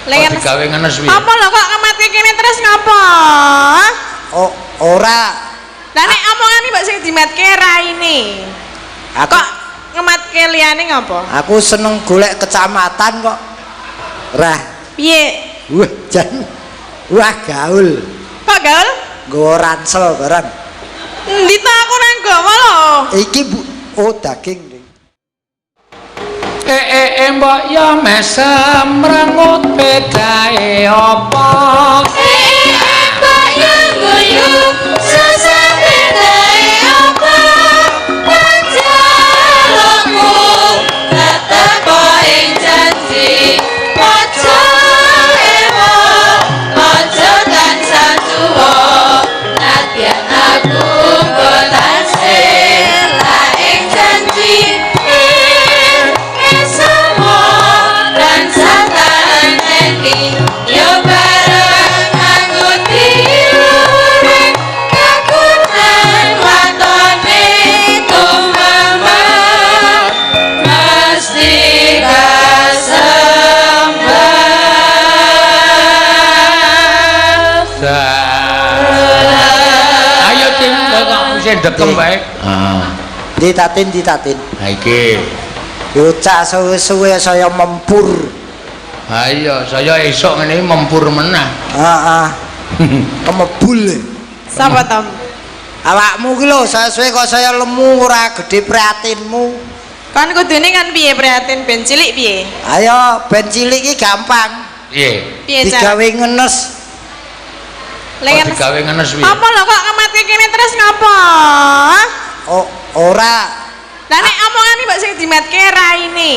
Kok digawe ngenes piye? Apa lho kok ngematke kene terus ngapa? Oh, ora. Lah nek omongane mbok sing dimatke raine. Aku Kok ngematke liyane ngapa? Aku seneng golek kecamatan kok. Rah. Piye? Wah, jan. Wah, gaul. Kok gaul? Nggawa ransel barang. Endi ta aku nang gawa lho. Iki Bu, oh daging. Ding. Eh eh eh mbok ya mesem rengut bedae apa? Mbok yo guyu susah bedae apa panjalukku tetep ing janji aja ewa aja tansah tuwa nadyan aku tansih ing janji esamo tansah taneki yo bareng aku diurip kakunan watone tumama mesti kasembah. Ayo tim kok isih dekem bae. Ah. Ditatin, ditatin. Ha iki. Bocah suwe-suwe saya mempur. Ayo, saya esuk ngene iki mempur meneh. Heeh. Kemebul. Sapa to? Awakmu ki lho, saya suwe kok saya lemu ora gedhe prihatinmu. Kon kudune kan piye prihatin ben cilik piye? Ayo ben cilik iki gampang. Piye? Piye cara? Digawe ngenes. Kok Lengan digawe ngenes piye? Apa lho kok ngematke kene terus ngapa? Oh, ora. Lah nek omongane mbok sing dimatke raine.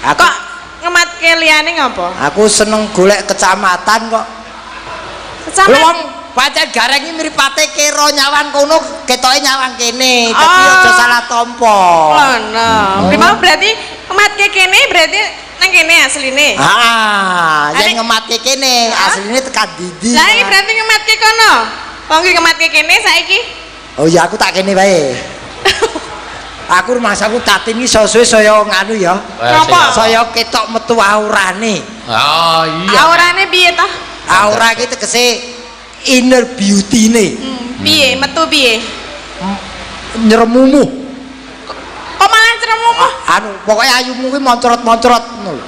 Aku Kok ngematke liyane ngapa? Aku seneng golek kecamatan kok. Lho Kecamatan wong pancen gareng iki mripate kira nyawang kono ketoke nyawang kene. Dadi Oh. aja salah tampa. Ngono. Oh. Berarti ngematke kene berarti nang kene asline. Ah, yen Nek- ngematke kene asline tekan dindi. Lah iki berarti ngematke kono. Wong iki ngematke kene saiki. Oh ya aku tak kene wae. Aku rumangsaku Tatin iki suwe saya nganu ya. Napa? Saya ketok metu aurane. Oh iya. Aurane piye toh? Aura iki tegese inner beauty-ne. Piye metu piye? Nyermumu. Kok malah cermumu? Anu, pokoke ayumu kuwi moncrot-moncrot ngono lho.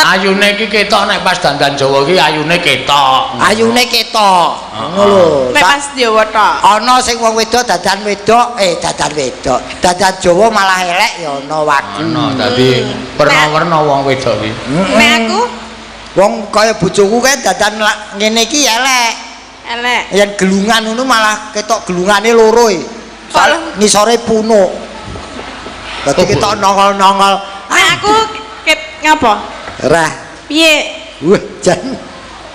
Ayune iki ketok nek pas dandan Jawa iki ayune ketok. Ayune ketok. Ngono lho. Nek pas Jawa tok. Ana sing wong wedok dadan wedok, dadan wedok. Dadan Jawa malah elek ya ana wagu. Ana dadi werna-werna wong wedok iki. Nek aku Wong kaya bojoku kae dadan ngene iki elek. elek. Yen gelungan ngono malah ketok gelungane loro e. Soale ngisore punuk. Dadi Oh, ketok nongol-nongol. Nek aku ket ngapa? Rah. Piye? Wah, jan.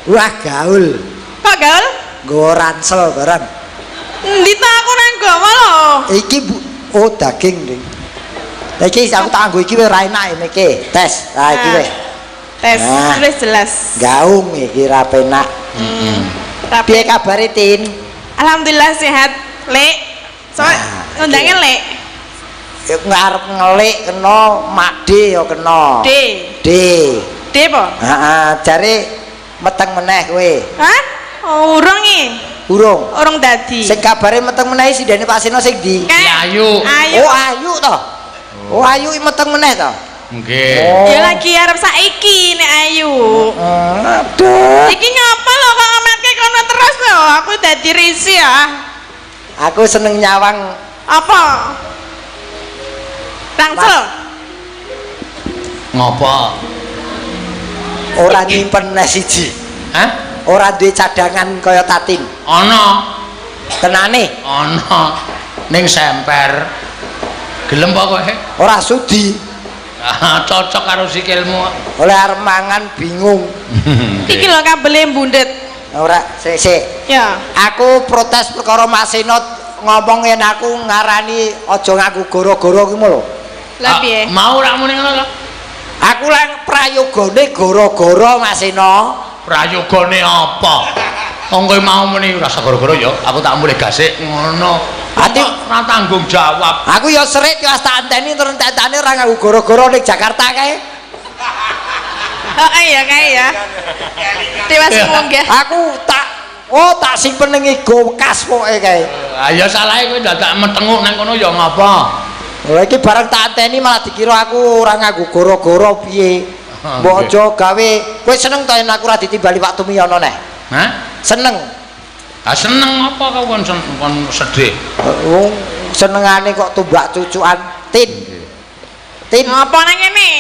Wah, gaul. Kok gaul? Nggawa ransel barang. Endi ta aku nang gawa lho. Iki Bu, oh daging, Ding. Lah iki aku tak anggo iki wis ora enak iki. Tes. Lah iki wis. Tes Nah. wis jelas. Gaung iki ra penak. Tapi Piye kabare, Tin? alhamdulillah sehat, Lek. So, Nah, ngundange iki. Lek. Ya ngarep ngelik kena, Makde ya kena. D. D. D apa? Heeh, jare meteng meneh kowe. Hah? Oh, urung iki. Urung. Urung dadi. Sing kabare meteng meneh sindene Pak Seno sing ndi? Kayak Ayu. Ayu. Oh, Ayu to. Oh, Ayu iki meteng meneh to. Nggih. Oh. Ya lagi arep saiki nek Ayu. Aduh. Iki ngapa lho kok ngematke kono terus lho? Aku dadi risi ya. Aku seneng nyawang Apa? Rangsel. Ngopo? Ora nyimpen neh siji. Hah? Ora duwe cadangan kaya Tatin. Ana. Tenane Ana. Ning semper. Gelem apa kowe? Ora sudi. Ah, cocok karo sikilmu. Oleh arep mangan bingung. Iki lho kabele mbundet. Ora, sik sik. Ya. Aku protes perkara Mas Seno ngomong yen aku ngarani aja ngaku goro-goro ki lho. Lah piye? Mau ora muni ngono lho. Aku lang prayogane goro-goro Mas Seno. Prayogane apa? Wong kowe mau muni rasa goro-goro ya, aku tak mulih gasik ngono. Ati- Ora tanggung jawab. Aku ya serit ya tak anteni terus enteni ora nganggo goro-goro ning Jakarta kae. Heeh ya kae ya. Tiwas munggah. Aku tak oh tak simpen ning ego bekas pokoke kae. Ah ya salahe kowe dadak metenguk nang kono ya ngapa? Lha iki bareng tak anteni malah dikira aku ora nganggo goro-goro piye. Mbok aja gawe kowe seneng to yen aku ora ditimbali Pak Tumiyono neh? Hah? Seneng. Ah seneng apa kau kon kon sedih? Wong senengane kok tumbak cucukan Tin. Tin. Ngapa nang kene?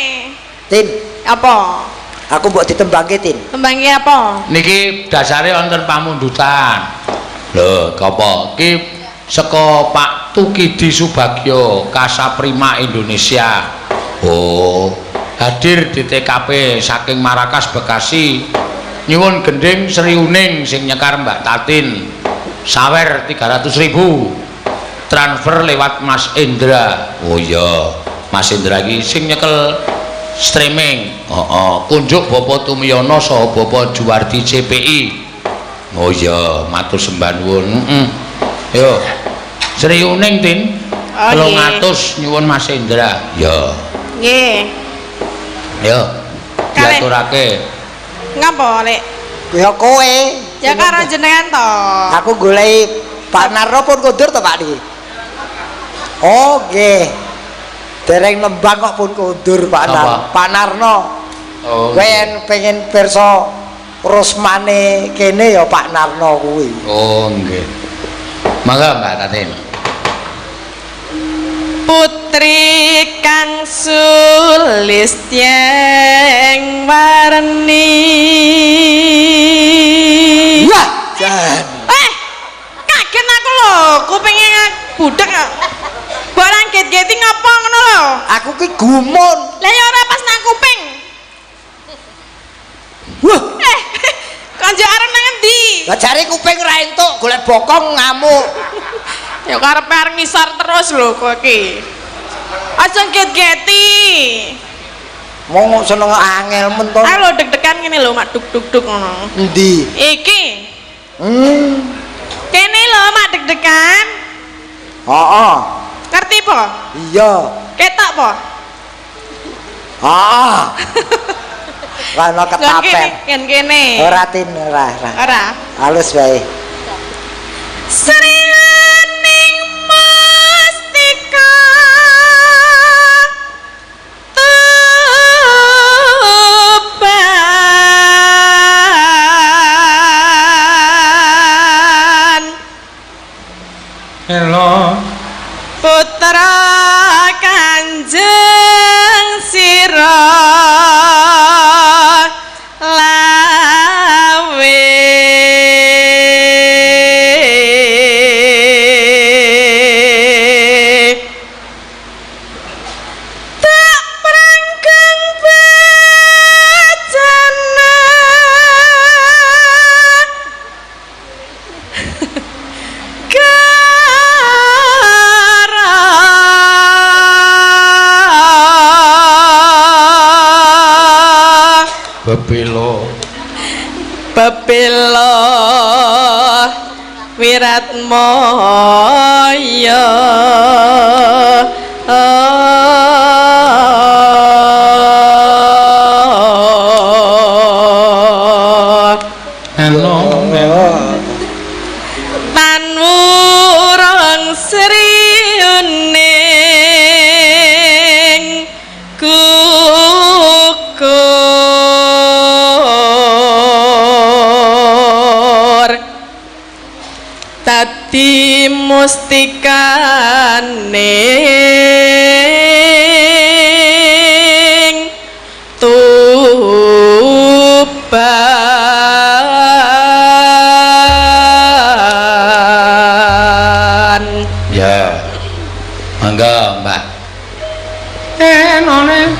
Tin. Apa? Aku mbok ditembangke Tin. Tembangke apa? Niki dasare wonten pamundutan. Lho, apa? Iki saka Pak Tukidi Subagio, Kasaprima Indonesia. Oh, hadir di TKP saking Marakas Bekasi. Nyuwun gending Sri Uning sing nyekar Mbak Tatin. Sawer 300.000. Transfer lewat Mas Indra. Oh iya, Mas Indra iki sing nyekel streaming. Heeh, kunjuk Bapak Tumiyono saha Bapak Juwardi CPI. Oh iya, matur sembah nuwun. Heeh. Yo. Sri Uning Tin. Oh, 300 nyuwun Mas Indra. Ya. Nggih. Yo. Diaturake. Ngapa, Lek? Ya kowe. Ya karo jenengan to. Aku goleki Pak Narno pun kondur to Pak niki. Oh nggih. Dereng nembang kok pun kondur Pak Narno. Pak Narno. Oh. Kowe yen pengen pirsa rusmane kene ya Pak Narno kuwi. Oh nggih. Mangga Mbak Tatin. Putri kang sulistyeng warni. Wah, jan. Kaget aku lho, kupinge budek kok. Barang get-geti ngapa ngono lho? Aku ki gumun. Lah ya ora pas nang kuping. Wah, Kanjo arep nang endi? Lah jare kuping ora entuk, golek bokong ngamuk. Ya karepe arep ngisor terus lho kowe iki. Aja get-geti. Wong seneng angel men to. Ayo lho deg-degan ngene lho, mak duk-duk-duk ngono. Endi? Iki. Kene lho mak deg-degan. Heeh. Ngerti po? Iya. Ketok po? Heeh. Ana ketapet. Ngen kene. Ora Tin, ora, ora. Ora. Halus wae. Sri Hening Mustika Tuban. Hello. Putra Kanjeng Sira Lawe. Tak prangkeng bejana gara Bebelo. Bebelo wiratmaya. Hello. Tan wurung Sri Uning gugur dadi mustikaning Tuban. Ya. Mangga, Mbak. Enone.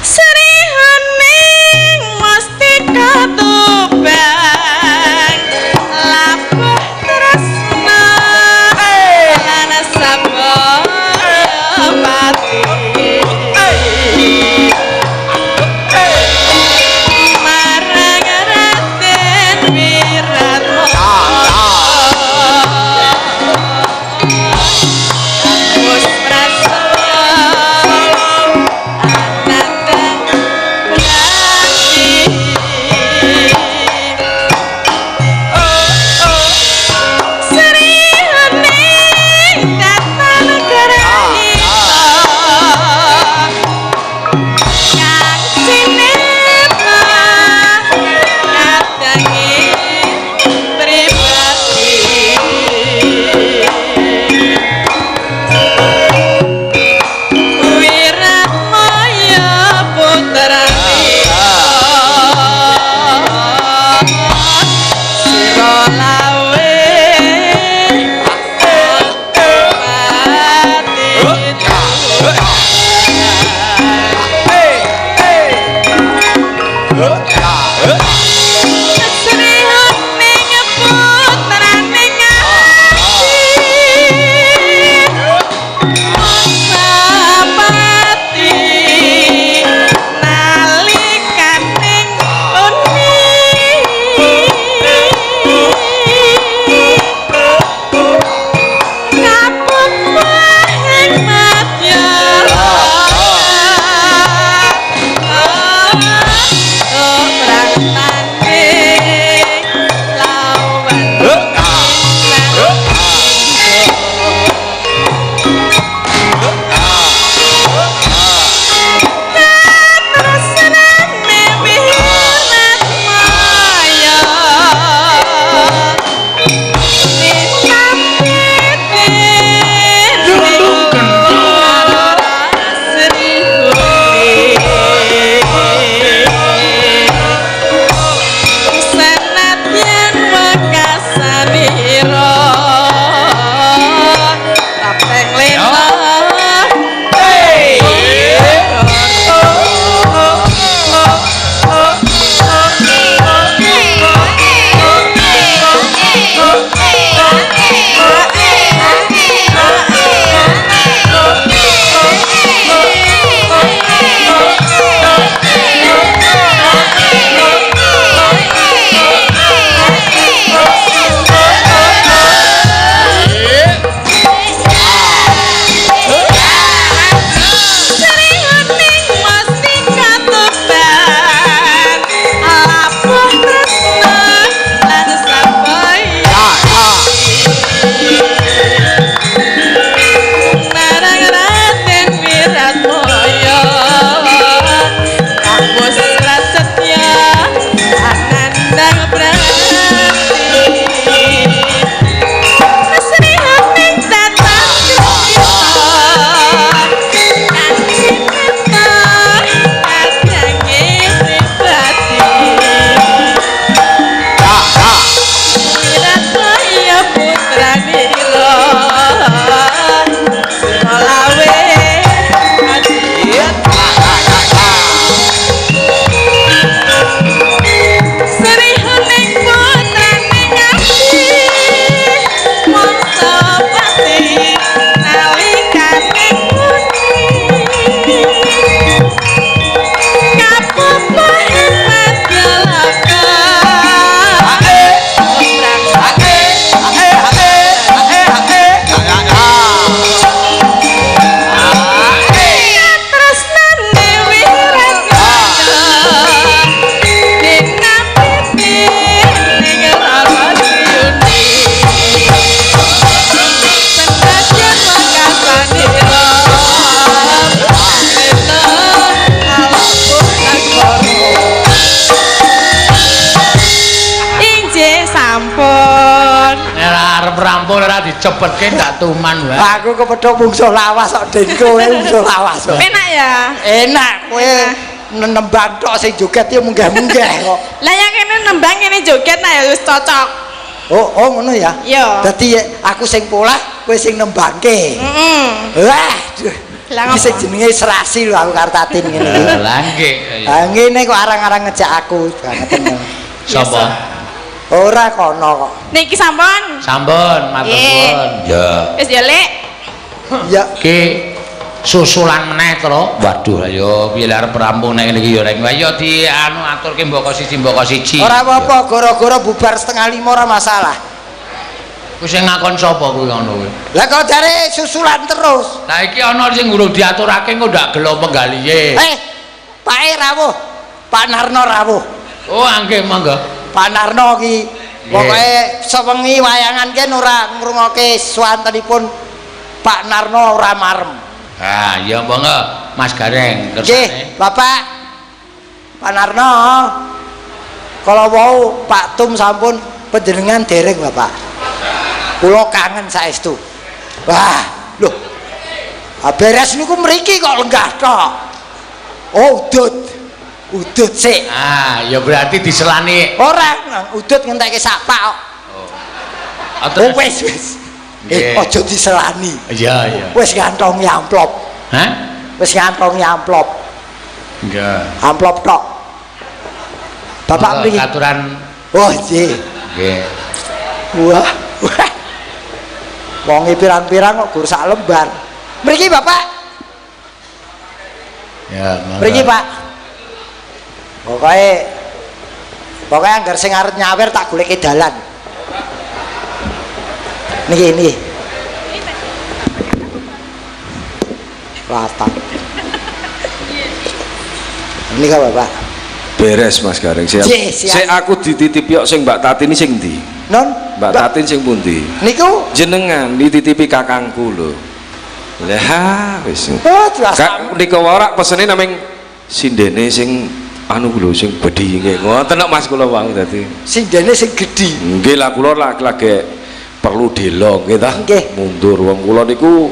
Sri Hening Mustika Tuban labuh tresna lan sabaya pati. Srihune putrane ngati Mangsa-pati nalikaning uni kapupahing madya perang tanding lawan. Katresnane wirat maya ditapiti Sri Senadyan wekasanira tapeng lena. Srihuning mustika tuban labuh tresna lan sabaya marang Raden Wiratmaya kampus prasetya anandang prati. Srihuning tata krista kanthi kadange pribadi Wiratmaya putranira Sumalawe. Srihuning putrane ngabdi Mangsa-pati nalikane nguni kapupahing madyalaka Katresnane wiratmaya dinapiti ning Rara Sriyuni Senadyan wekasanira lena alapuh nagara. Injih sampun. Nek ora arep rampung ora dicepetke ndak tuman wae. Aku kepethuk mungsuh lawas kok Den, kowe mungsuh lawas kok. Penak ya. Enak kowe nembang tok sing joget ya munggah-munggah kok. Lah yang kene nembang kene joget nah ya wis cocok. Oh, oh ngono ya. Iya. Dadi aku sing polah, kowe sing nembangke. Heeh. Wah, aduh. Lah Iki sing ngapa? jenenge serasi lho aku karo Tatin ngene iki. Lah nggih. Ah ngene kok arang-arang ngejak aku banget. Sapa? Ora kono kok. Niki sampun. Sampun, matur Nggih. nuwun. Ya. Wis ya, Lek. Ya. Ki susulan meneh to. Waduh, ayo piye arep rampung nek ngene iki ya reng. Ayo di anu aturke mboko siji mboko siji. Ora apa-apa, gara-gara bubar 4.30 ora masalah. Kuwi sing ngakon sapa kuwi ngono kuwi? Lah kok jare susulan terus. Lah iki ana sing urung diaturake engko ndak gelo penggalihe. Eh, Pak E rawuh. Pak Narno rawuh. Oh, angge monggo. Pak Narno ki pokoke sewengi wayangan ken ora ngrungokke swantenipun Pak Narno ora marem. Ah, ya monggo Mas Gareng Nggih, kersane. Bapak. Pak Narno. Kalau wau Pak Tum sampun panjenengan dereng Bapak. Kula kangen saestu. Wah, lho. Ah beres niku mriki kok lenggah tok. Oh, udut. Udut sik. Ah, ya berarti diselani. Ora, udut ngentekke sak pak kok. Oh, Oh, wis wis. Eh, Nggih. aja diselani. Iya, iya. Wis ngantongi amplop. Hah? Wis ngantongi amplop. Enggak. Amplop tok. Bapak mriki. Katuran. Oh, nggih. Nggih. Wah. Wah. Wonge pirang-pirang kok gur sak lembar. Mriki Bapak. Ya, monggo. Mriki Pak. Pokoke anggar sing arep nyawer tak goleke dalan. Niki niki. Latang. Nika Bapak. Beres Mas Gareng siap. Siap. Sik aku dititipi kok sing Mbak Tatin sing ndi? Non? Mbak Tatin sing pundi? Niku jenengan dititipi kakangku lho. Lah wis. Oh, jelas. Kak nika wae ora pesene naming sindene sing anu lho sing gedhi nggih. Ngoten kok Mas kula wau dadi. Sindene sing gedhi. Nggih lah kula lagi perlu delo nggih ta. Mundur wong kula niku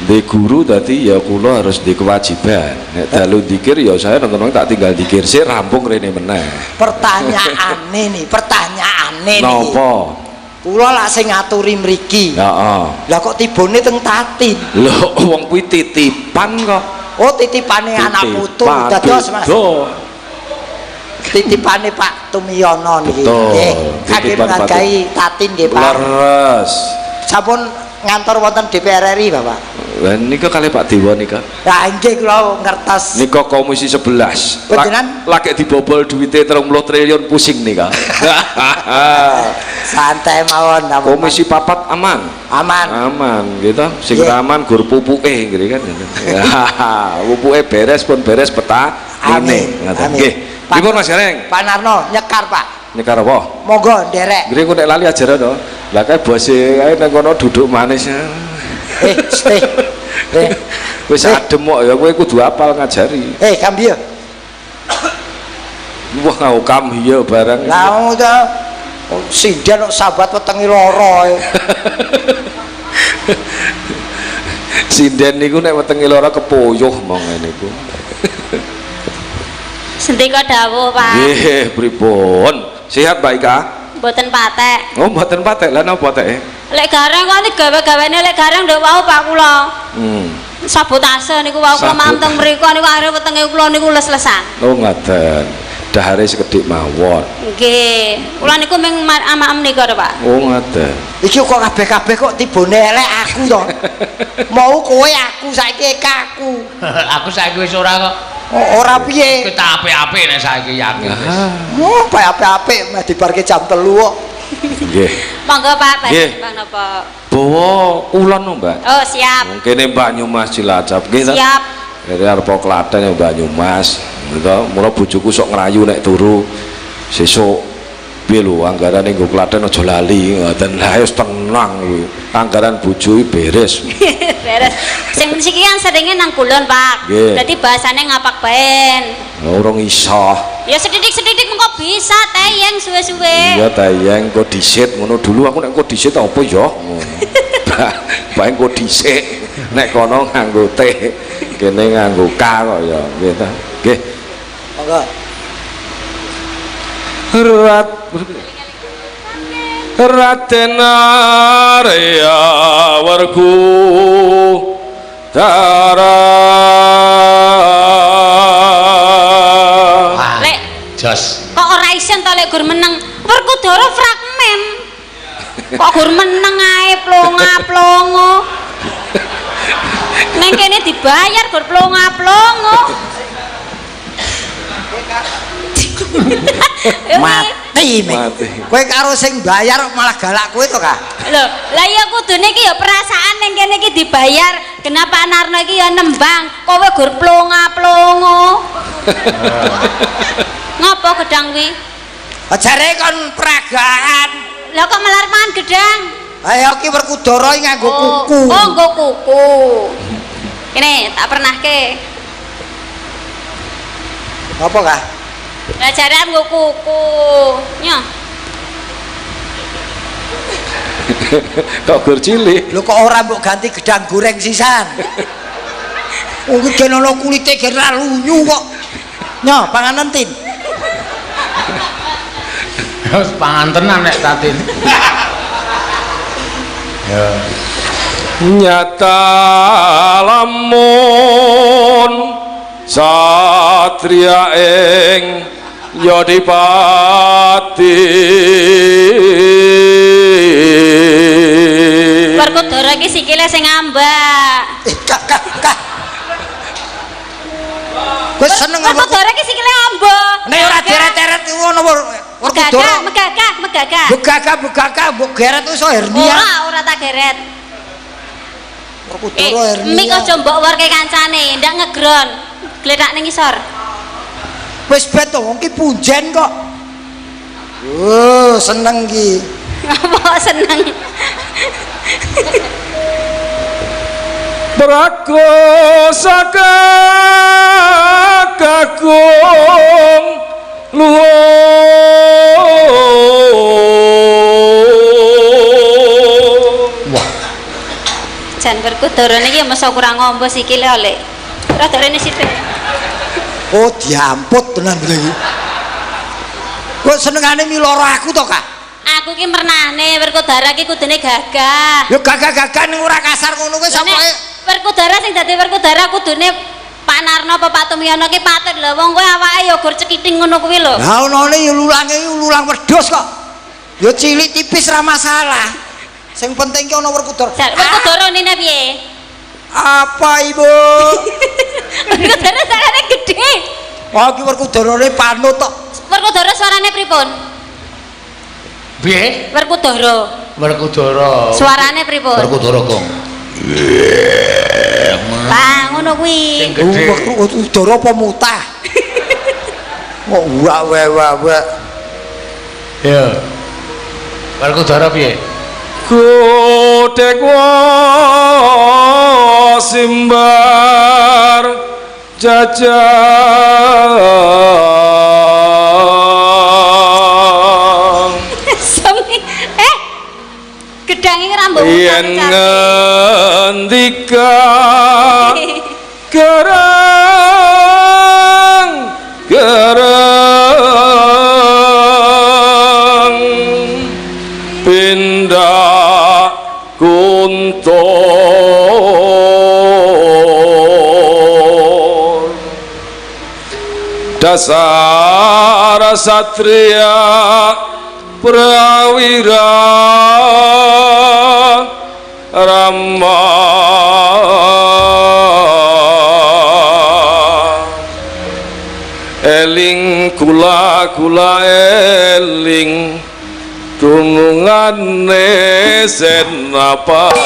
di guru tadi ya kula harus di kewajiban. Nek dalu dikir ya saya nonton tak tinggal dikir sik rampung rene meneh. Pertanyaane nih, pertanyaane niki. Napa? Kula lak sing ngaturi mriki. Heeh. Lah kok tibone teng Tatin? Lho wong kuwi titipan kok. Oh, titipane anak putu dados Mas. Titipane Pak Tumiyono niki. Nggih. Kangge menghargai Tatin nggih Pak. Leres. Sampun ngantor wonten DPR RI Bapak. Lah nika kalih Pak Dewa nika. Lah nggih kula ngertos. Nika komisi 11. Panjenengan lagi dibobol duwite 30 triliun pusing nika. Santai mawon. Komisi 4 aman. Aman. Aman gitu. Sing aman gur pupuke nggih kan. Pupuke beres pun beres peta. Amin. Nggih. Pripun Mas Gareng? Pak Narno nyekar Pak. Nyekar apa? Monggo nderek. Nggih engko nek lali ajaran to. Lah kae bose kae nang kono duduk manis. Wis adem kok ya kowe kudu apal ngajari. Kambiyo. Wah ngau kambiyo barang. Lah ta sinden kok sahabat wetenge lara. Sinden niku nek wetenge lara kepuyuh mong niku. Sendika dawuh, Pak. Nggih, pripun? Sehat Mbak Ika? Mboten patek. Oh, mboten patek. Lah napa pateke? Lek gareng kok digawe-gawene lek gareng nduk wau Pak kula. Sabotase niku wau kula mam teng mriku niku akhire wetenge kula niku les-lesan. Oh, ngaten. Dahare sekedhik mawon. Nggih. Kula niku ming amaem niku to, Pak. Oh, ngaten. Iki kok kabeh-kabeh kok tibone elek aku to. Mau kowe aku saiki aku. Aku saiki wis ora kok. Oh, ora piye? Kita apik-apik nek saiki yakin wis. Oh, apik-apik meh dibarke jam 3 kok. Nggih. Monggo Pak, Bang napa? Bawa kulon no, Mbak. Oh, siap. Kene Banyumas Cilacap nggih ta? Siap. Kene arep Klaten ya Banyumas. Gitu. Mula bojoku sok ngrayu nek turu sesuk piye lho anggarane nggo Klaten aja lali ngoten. Lah wis tenang kuwi. Anggaran bojo iki beres. Beres. Sing siki kan seringe nang kulon, Pak. Dadi bahasane ngapak baen. Urung iso. Ya sedidik-sedidik mengko bisa teyeng suwe-suwe. Iya teyeng kok dhisit ngono dulu aku nek kok dhisit apa ya ngono. Bae kok dhisik nek kono nganggo T, kene nganggo K kok ya nggih ta. Nggih. Monggo. Raden Arya Werku Dara. Lek jos. Kok ora isen to lek gur meneng? Werkudara fragmen. Kok gur meneng ae plonga-plongo. Neng kene dibayar gur plonga-plongo. Mati mati. Kowe karo sing bayar malah galak kowe to, Kak? Lho, lah ya kudune iki ya perasaan ning kene iki dibayar. Kenapa Narno iki ya nembang, kowe gur plonga-plongo. Ngopo gedang kuwi? Jare kon peragaan. Lah kok melar mangan gedang? Ayo ki Werkudara nganggo kuku. Oh, nganggo kuku. Kene tak pernahke. Apa, Kak? Lah jare nggo kuku. Nyoh. Kok gur cilik? Lho kok ora mbok ganti gedang goreng sisan. Wong iki gen ana kulite gen ra lunyu kok. Nyoh, panganan Tin. Wis pangan tenan nek Tatin. Ya. Nyata lamun satria ing ya dipati. Werkudara iki sikile sing ngambak. Kak kak kak. Kowe seneng apa? Werkudara iki sikile amba. Nek ora deret-deret ngono Werkudara. Megagah, megagah. Begagah begagah mbok geret iso hernia. Ora, ora tak geret. Werkudara hernia. Mik aja mbok worke kancane, ndak ngegron. Gletak ning ngisor. Wis bet to wong ki punjen kok. Oh, seneng ki. Apa seneng? Prago saka kakung luhur. Wah. Jan Werkudara niki masa kurang ngombo sikile oleh. Rada rene sithik. Oh, diamput tenan iki. Kok senengane miloro aku to, Kak? Aku ki mernahne Werkudara ki kudune gagah. Ya gagah-gagah ning ora kasar ngono kuwi sampe Werkudara sing dadi Werkudara kudune Pak Narno apa Pak Tumyono ki patut lho wong kowe awake ya gur cekiting ngono kuwi lho. Lah onone ya lulange lulang wedhus kok. Ya cilik tipis ra masalah. Sing penting ki ana Werkudara. Werkudara nene piye? Apa Ibu? Werkudara suarane gedhe. Wah ki Werkudarane panut tok. Werkudara suarane pripun? Piye? Werkudara. Werkudara. Suarane pripun? Werkudara gong. Lah ngono kuwi. Sing gedhe. Werkudara apa mutah? Kok wak wak wak wak. Ya. Werkudara piye? Godhek simbar jajang. Gedange ora mbok yen ngendika gerang gerang pindah kuntur dasar satria prawira Rama eling kula kula eling tunungane Senapati.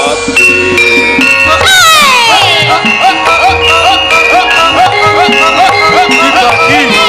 Hey!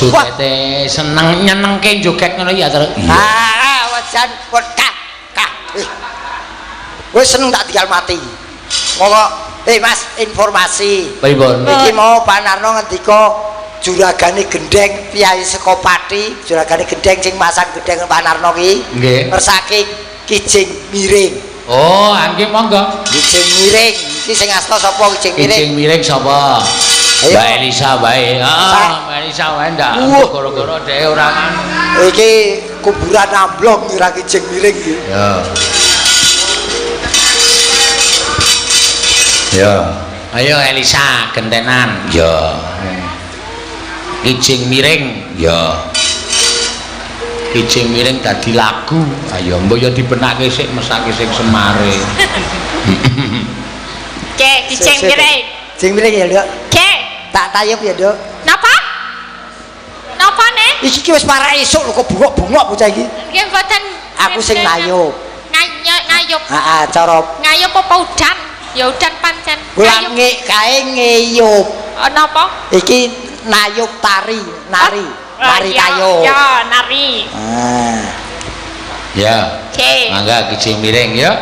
Jogete seneng nyenengke joget ngono ya, Tru. Iya. Ah, wajan kok kah kah. Wis seneng tak tinggal mati. Monggo, Mas, informasi. Pripun? Iki mau Pak Narno ngendika juragane gendheng piyai saka Pati, juragane gendheng sing masang gendheng Pak Narno ki. Nggih. Ngersake kijing miring. Oh, angge monggo. Kijing miring, iki sing asta sapa kijing miring? Kijing miring sapa? Ayo. Mbak Elisa wae. Heeh, Mbak Elisa wae ndak gara-gara dhek ora kan. Iki kuburan amblong ora kijing miring iki. Ya. Ya. Ayo Elisa gentenan. Ya. Kijing miring. Ya. Kijing miring dadi lagu. Ayo mbok ya dibenake sik mesake sing semare. Oke, kijing miring. Kijing miring ya, Nduk. Oke. Tak tayub ya, Nduk. Napa? Napa ne? Iki ki wis parah esuk lho kok bungok-bungok bocah iki. Nggih mboten. Aku sing nayub. Ngayub. Heeh, cara ngayub apa udan? Ya udan pancen. Ngayub kae ngeyub. Napa? Iki nayub tari, nari. Nari tayub. Ya, nari. Ah. Ya. Oke. Mangga kijing miring ya.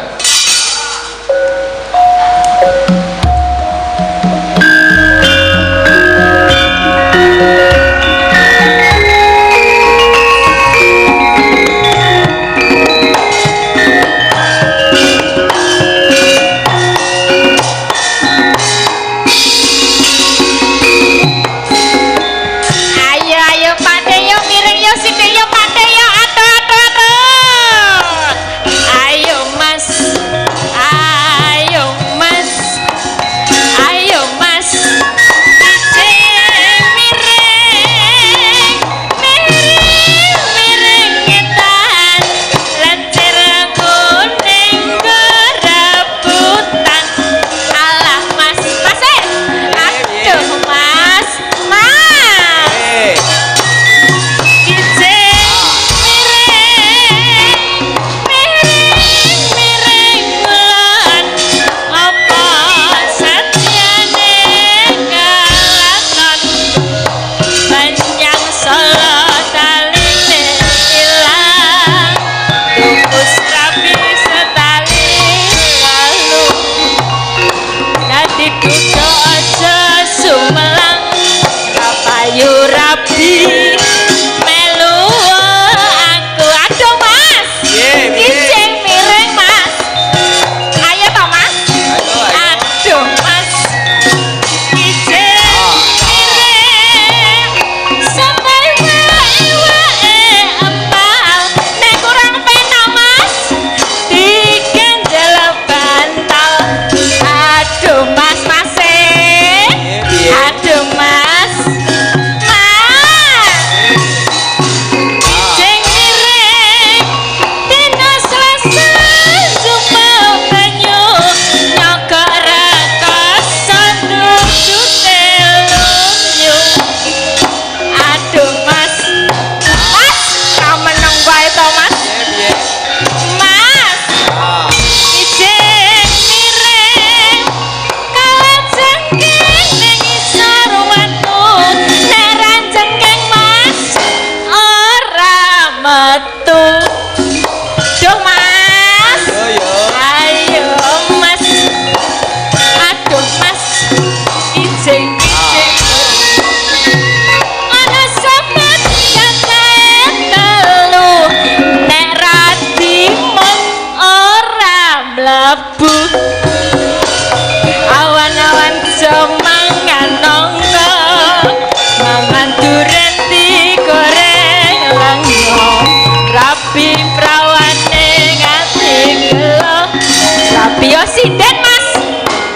Sinden Mas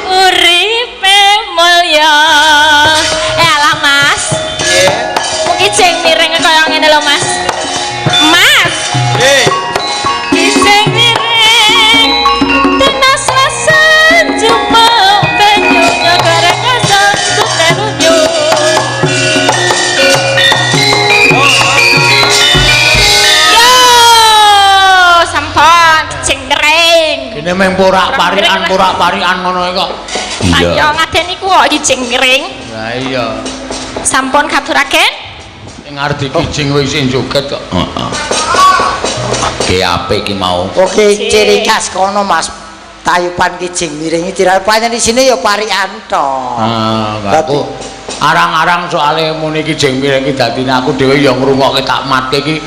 uripe mulya. Alah Mas. Nggih. Mungkin jeng miring kaya ngene lho Mas. Mas. Nggih. Kijing miring dina Selasa jupuk banyu nyogoreng kosong tutelunyu. Yo, sampun kijing miring. Kene meng porak-parian ngono iki kok. Iya, ngaden niku kok kijing miring. Lah iya. Sampun katuraken. Sing arep dikijing wis isih joget kok. Heeh. Oke, apik iki mau. Oke, ciri khas kono Mas. Tayupan kijing miring iki pancen isine ya parikan to. Ah, aku arang-arang soalé muni kijing miring iki dadine aku dhewe ya ngrungokke tak matke iki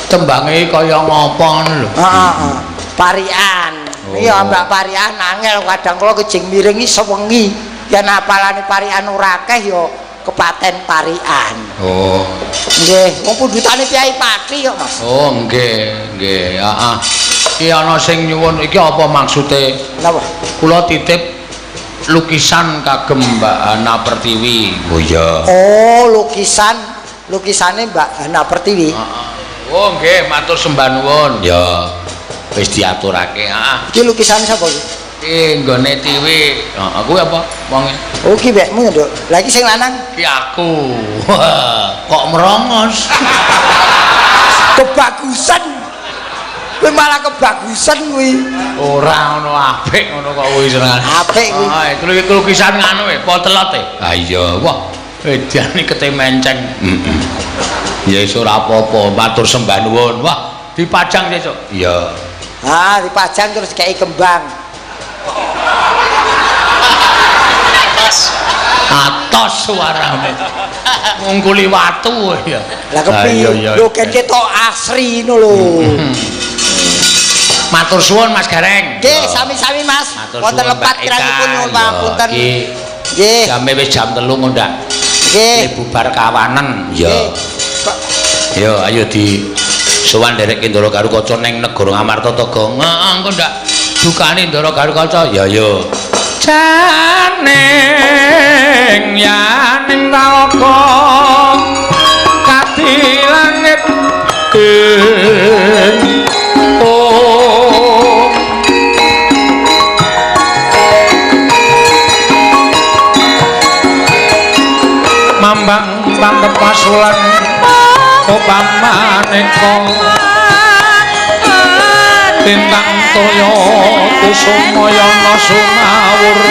tembange kaya ngopo ngono lho. Heeh, parikan. Iya, Mbak parikan angel kadang kala kijing miring iki sewengi. Yen apalane parikan ora akeh ya kepaten parikan. Oh. Nggih, wong pundhutane Kyai Pati kok, Mas. Oh, nggih, nggih. Heeh. Iki ana sing nyuwun iki apa maksude? Napa? Kula titip lukisan kagem Mbak Hana Pertiwi. Oh iya. Oh, lukisan, lukisane Mbak Hana Pertiwi. Heeh. Oh nggih, matur sembah nuwun. Ya. Wis diaturake, heeh. Iki lukisane sapa iki? Iki nggone Tiwi. Heeh, kuwi apa wonge? Oh, iki wekmu ya, Nduk. Lah iki sing lanang? Iki aku. Kok merongos? Kebagusan. Kuwi malah kebagusan kuwi. Ora ngono apik ngono kok kuwi senengane. Apik kuwi. Ah, iki lukisan nganu e, potelot e. Ha iya, wah, edan iki kete menceng. Heeh. Ya wis ora apa-apa, matur sembah nuwun. Wah, dipajang sesuk. Iya. Ah, dipajang terus dikeki kembang. Atos suarane. Ngungkuli watu ya. Lah kepiye? Lho kan ketok asri ngono lho. Matur suwun Mas Gareng. Nggih, sami-sami Mas. Wonten lepat kirangipun nyuwun pangapunten. Nggih. Jame wis jam 3 ngondak. Nggih. Bubar kawanen. Ya. Yo ayo di sowan nderek Ndara Garukaca ning negara Ngamarta Taga. Heeh, engko ndak dukane Ndara Garukaca. Ya yo. Janing yaning talaga kadi langit ing oh mambang pangkepasulan upamaneka tintang toya kusumayana sumawur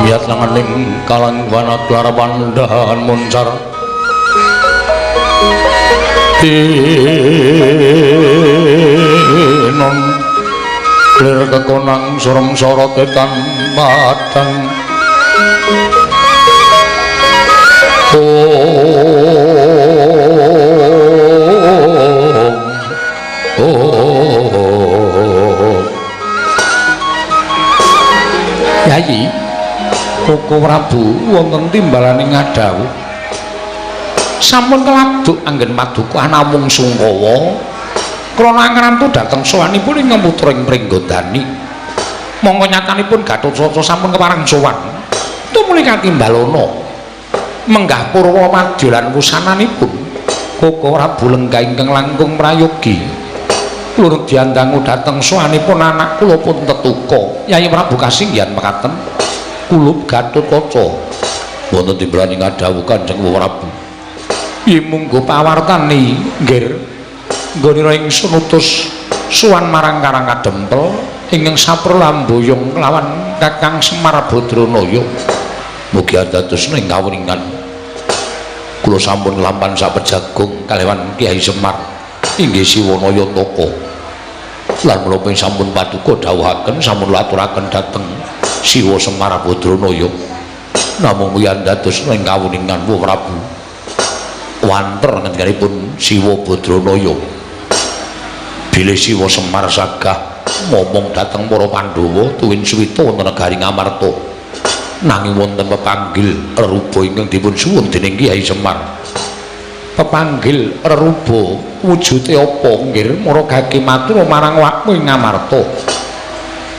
Wiyat langening kalang wana klarapan dahan muncar tinon lir kekonang surem sorot etan padang Yayi Koko Prabu wonten timbalane ngadhawuh sampun keladuk anggen paduka namung sungkawa Krana angrantu dhateng sowanipun ingkang putra ing Pringgondani. Mongko nyatanipun Gatotkaca sampun kepareng sowan. Tumuli katimbalana menggah purwa madya lan wusananipun Koko Prabu Lenggah ingkang langkung prayogi. Lurut diandangu dhateng sowanipun anak kula pun tetuka. Yayi Prabu kasinggihan mekaten kulup Gatotkaca. Wonten timbalan ing dawuh Kanjeng Prabu. Yen munggo pawartani nggir nggonira ingsun utus sowan marang Karang Kadempel ingkang saprul amboyong kelawan Kakang Semar Badranaya. Mugi andadosna ing kawuningan kula sampun nglampan sapejagung kaliwan Kyai Semar inggih Siwana Yantaka. Lan menapa ing sampun paduka dawuhaken sampun aturaken dhateng Siwa Semar Badranaya. Namung mugi andadosna ing kawuningan Prabu. Wanter ngendikanipun Siwa Badranaya. Bilih Siwa Semar sagah momong dhateng para Pandhawa tuwin suwita wonten negari Ngamarta. Nanging wonten pepanggil reruba ingkang dipun suwun dening Kyai Semar. Pepanggil reruba wujude apa nggir maragake matur marang awakmu ing Ngamarta.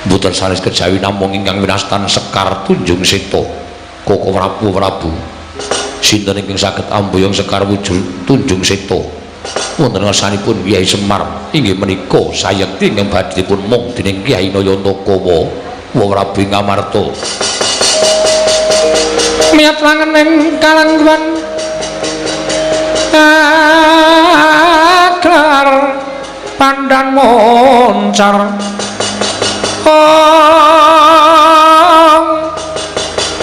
Mboten sanes kejawi namung ingkang winastan Sekar Tunjung Seta. Koko Prabu Prabu. Sinten ingkang saged amboyong Sekar wujud Tunjung Seta? Wonten ngarsanipun Kyai Semar inggih menika sayekti ingkang badhe dipun mung dening Kyai Nayantaka wa Prabu ing Ngamarta. Miyat langen ing kalangguan akar pandan moncar ong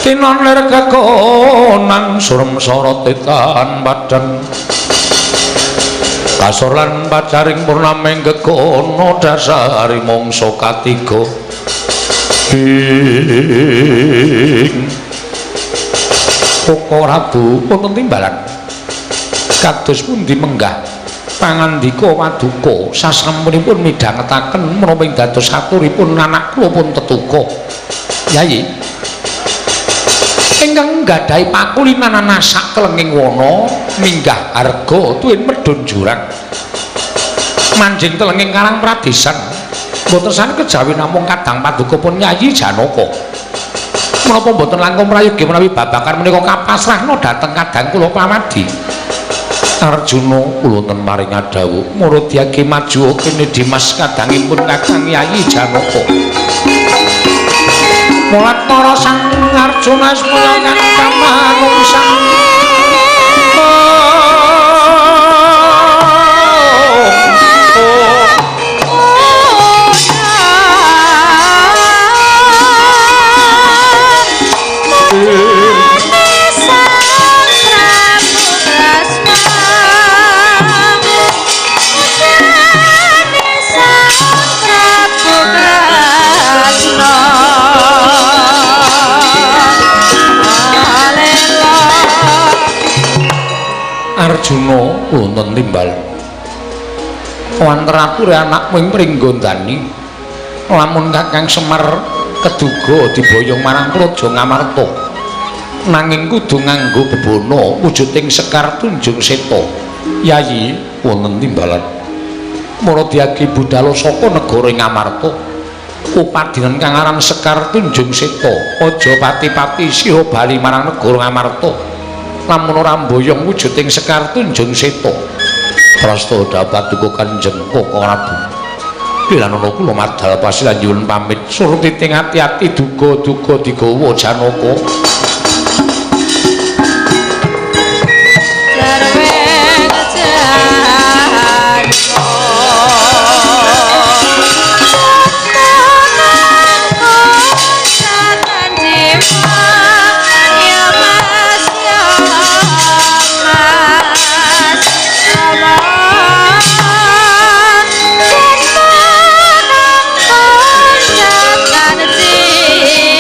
tinon lir kekonang surem sorot tan padang kasor lan pacaring purnaming gegono dasari mangsa katiga ing Koko Prabu wonten timbalan kados pundi menggah pangandika paduka sasampunipun midhangetaken menapa ing dados aturipun anak kula pun tetuka. Yayi ingkang nggadahi pakulinan sak telenging wana minggah harga tuwin medhun jurang manjing telenging Karang Pradesan mboten sane kejawi namung kadang paduka pun Yayi Janaka. Menapa mboten langkung prayogi menawi babagan menika kapasrahna dhateng kadang kula pamadi. Arjuna kula wonten maring dawuh murudyake maju kene Dimas kadangipun Kakang Yayi Janaka. Mulat para sang Arjuna semaya kang kamanungsan. Arjuna wonten timbal wanter ature anakmu ing Pringgondani lamun Kakang Semar keduga diboyong marang Praja Ngamarta nanging kudu nganggo bebana wujuding Sekar Tunjung Seta. Yayi wonten timbalan maradiage budala saka negara Ngamarta upadinan kang aran Sekar Tunjung Seta aja pati-pati sira bali marang negara Ngamarta lamun ora mboyong wujuding Sekar Tunjung Seta. Prasta dapat duka Kanjeng Koko Prabu. Pilanana kula madal pasilan nyuwun pamit surtiting ati-ati duga-duga digawa Janaka.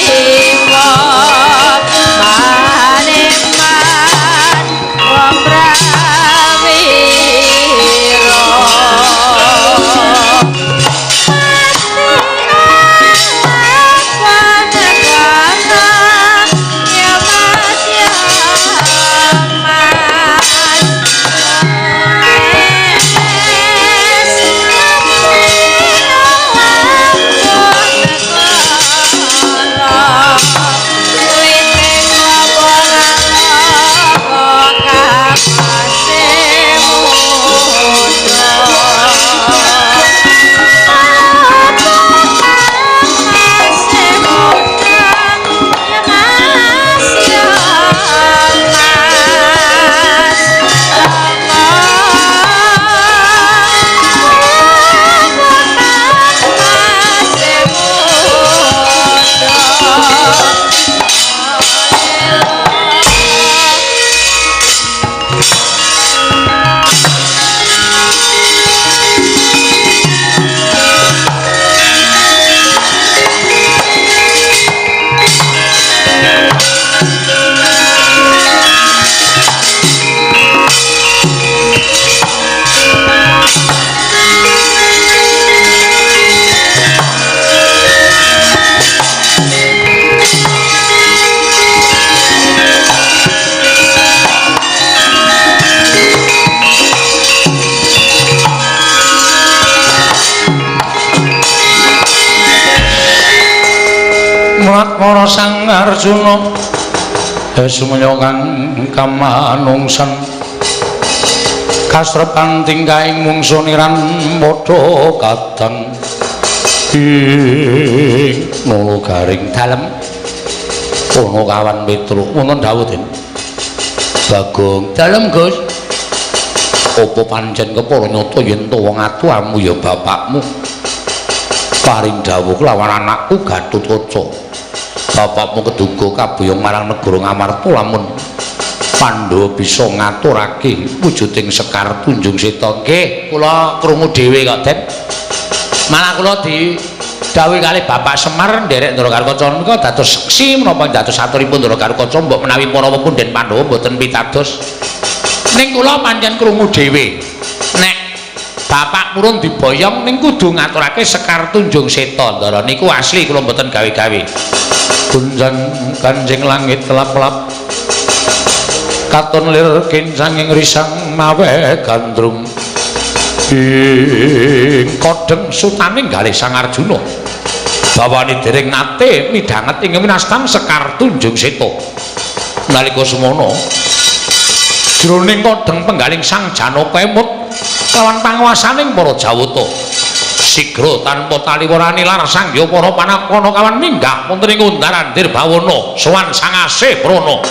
Jiwa. Latvara Sang Arjuna sumaya kang kamanungsan kasrepan tingkahing mungsu niran padha kadang ing nala garing dalem ana kawan Petruk wonten dawuh Den Bagong dalem Gus apa pancen kepara nyata yen to wong atuamu ya bapakmu paring dawuh kelawan anakku Gatotkaca bapakmu keduga kabuyung marang negara Ngamarta lamun Pandhawa bisa ngaturake wujuding Sekar Tunjung Seta. Nggih, kula krungu dhewe kok, Den. Malah kula didhawuhi kalih Bapak Semar nderek Ndara Garukaca menika dados seksi menapa dados aturipun Ndara Garukaca mbok menawi para pepunden Pandhawa mboten pitados. Ning kula pancen krungu dhewe. Nek bapak purun diboyong ning kudu ngaturake Sekar Tunjung Seta, Ndara niku asli kula mboten gawe-gawe. Gunjang kanjeng langit lap-lap katon lir kincanging risang mawe gandrung ing kodheng sutaning galih Sang Arjuna bawane dereng nate midhanget ing winastan Sekar Tunjung Seta nalika semono jroning kodheng penggaling Sang Janaka emut lawan panguwasaning para Jawata sigra tanpa taliwarani lar sangya para panakana kawan minggah wonten ing undaran Dirbawana sowan Sang Asih Prana.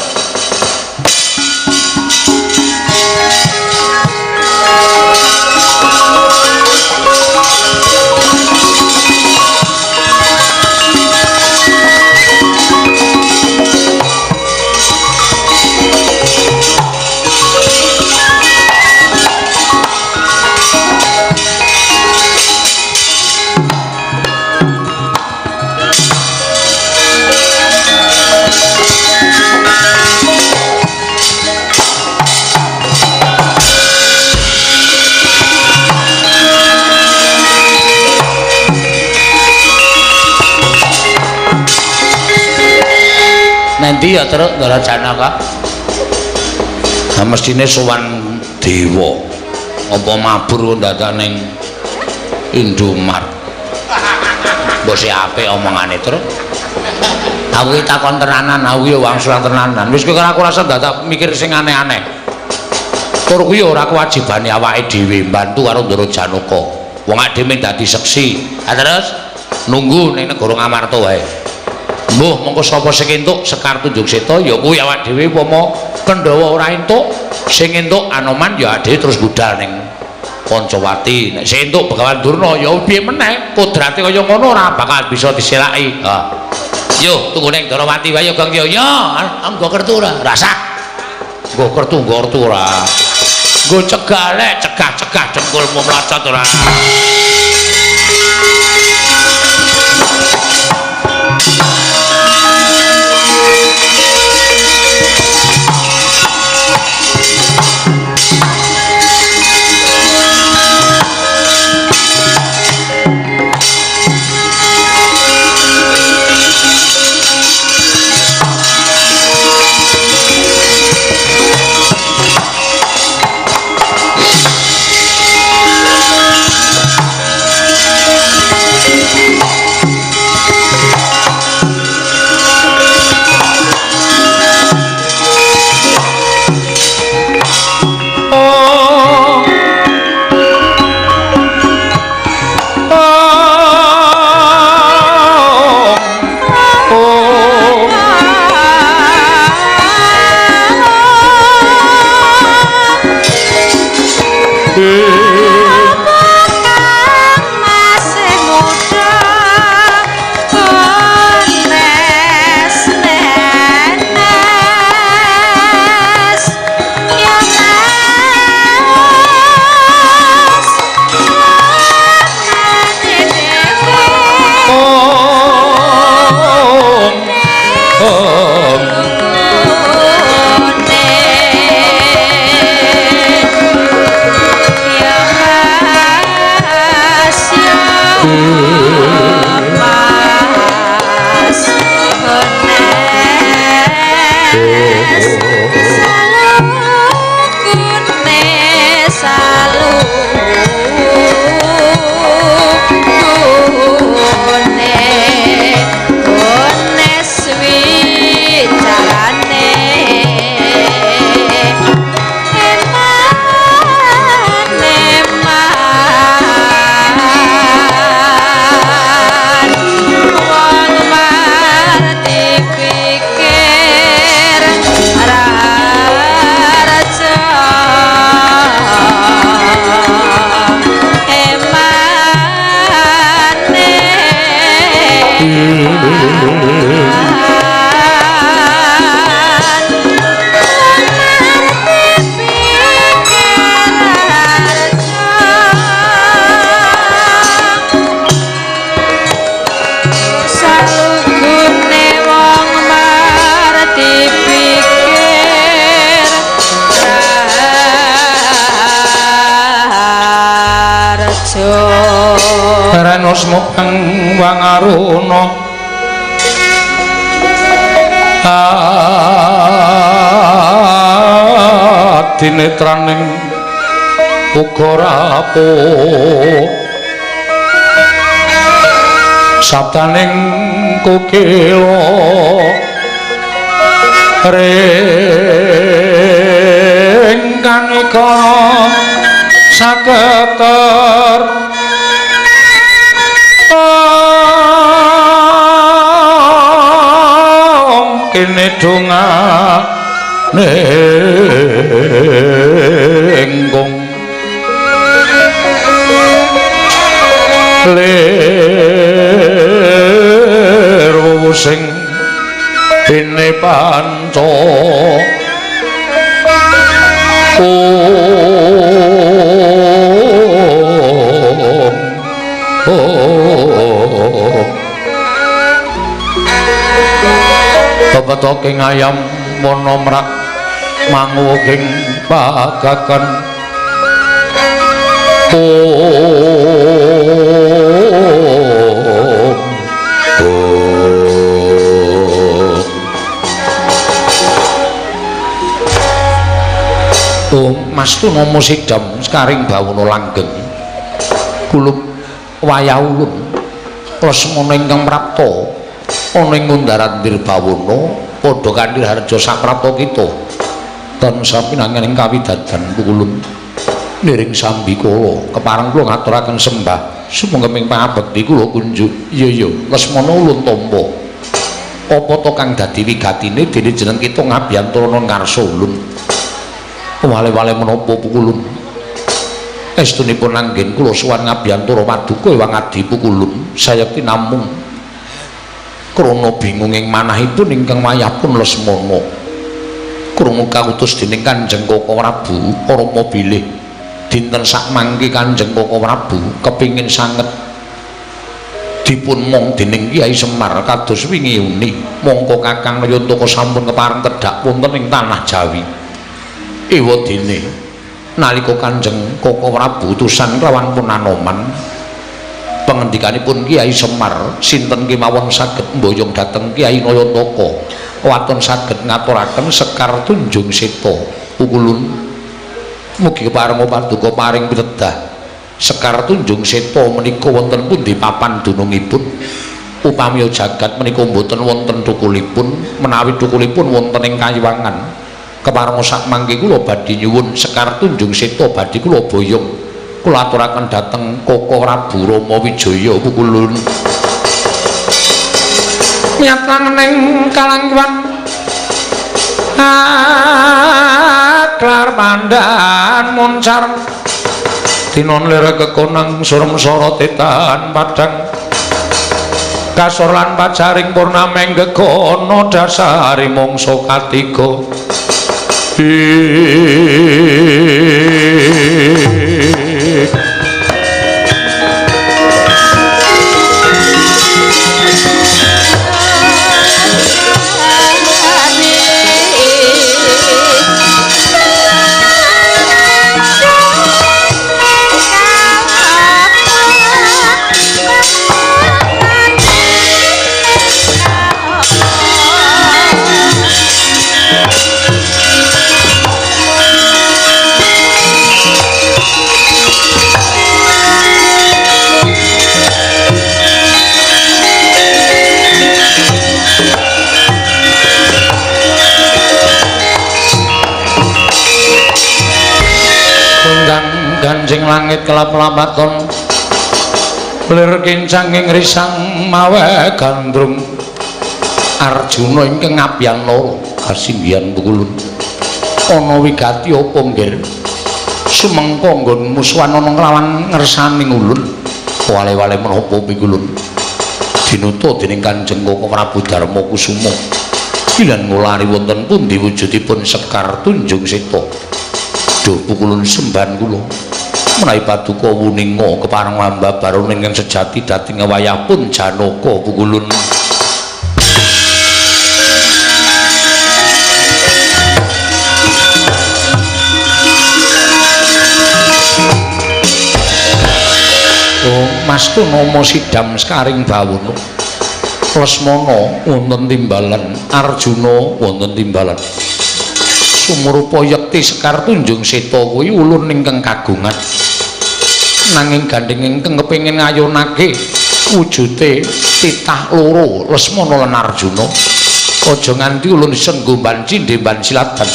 Nanti ya terus Ndara Janaka. Nah, mestine sowan dewa. Apa mabur dadak ning Indomart. Mbok sik apik omongane terus. Aku iki takon tenanan, aku ya wangsulan tenanan. Wis kowe aku rasa dadak mikir sing aneh-aneh. Tur kuwi ora kewajibane awake dhewe mbantu karo Ndara Janaka. Wong awake dhewe dadi seksi. Ha terus nunggu ning negara Ngamarta wae. Mbuh mongko sapa sing entuk Sekar Tunjung Seta ya kuwi awak dhewe upama Pandhawa ora entuk sing entuk Anoman ya dhewe terus budal ning Pancawati. Nek sing entuk Begawan Durna ya piye meneh kodrate kaya ngono ora bakal bisa diselaki. Ha. Yo tunggu ning Darawati wae ya Gong yo. Yo nggo kertu ora? Rasak. Nggo kertu nggo kertu ora. Nggo cegah lek cegah-cegah dengkulmu mlocot ora. Wangaruna adinetraning uga rapuh sabdaning kukila ring kanikara saketer kene dongane engkong lir sing dene panca Pepetoking ayam wana mrak manguwuking pagagan Om Mas Tuna musidam sekaring bawana langgeng kulup wayah ulun Lesmana ingkang prapta ana ing Ngundaran Dirbawana padha kanthi harja saprapta kita tansah pinangan ing kawidadan pukulun niring sambikala kepareng kula ngaturaken sembah sumangga ing pangabekti kula kunjuk. Iya iya Lesmana ulun tampa apa to kang dadi wigatine dene jeneng kita ngabiyantara ngarsa ulun wale-wale menapa pukulun estunipun anggen kula sowan ngabiyantara paduka ewang adi pukulun sayekti namung krana bingung ing manahipun ingkang wayahpun Lesmana krungu kautus dening Kanjeng Koko Prabu Rama bilih dinten sakmangke Kanjeng Koko Prabu kepingin sanget dipun mong dening Kyai Semar kados wingi uni mongko Kakang Nayantaka sampun kepareng tedhak wonten ing tanah Jawi. Ewa dene nalika Kanjeng Koko Prabu utusan kelawan Punanoman pangendikanipun Kyai Semar sinten kemawon saged mboyong dhateng Kyai Nayantaka waton saged ngaturaken Sekar Tunjung Seta pukulun mugi kepareng paduka paring pitedah Sekar Tunjung Seta menika wonten pundi papan dunungipun upami jagat menika mboten wonten thukulipun menawi thukulipun wonten ing Kayuwangan kepareng sak mangke kula badhe nyuwun Sekar Tunjung Seta badhe kula boyong kula aturaken dhateng Koko Prabu Rama Wijaya pukulun miyat langening kalangkuan aklar pandan muncar tinon lir kekonang surem sorotetan padang kasor lan pajaring purnameng gegono dasari mangsa katiga. Ganjing langit kelap-lapaton lir kincang ing risang mawe gandrung Arjuna ingkang ngabiyantara kasinggihan pukulun ana wigati apa nggir sumengko nggon musuhan ana nglawan ngersaning ulun wale-wale menapa pikulun dinuta dening Kanjeng Koko Prabu Darma Kusuma bilan ngulari wonten pundi wujudipun Sekar Tunjung Seta. Duh pukulun sembahan kula menawi paduka wuninga kepareng ambabar ingkang sejati dhateng wayahpun Janaka pukulun. Oh Mastu nama Sidam Sekaring Bawono. Lesmana wonten timbalan, Arjuna wonten timbalan. Sumurupa yekti Sekar Tunjung Seta kuwi ulun ingkang kagungan. Nanging gandheng ingkang kepengin ngayunake wujute titah loro Lesmana lan Arjuna. Aja nganti ulun senggo cindhe silatan.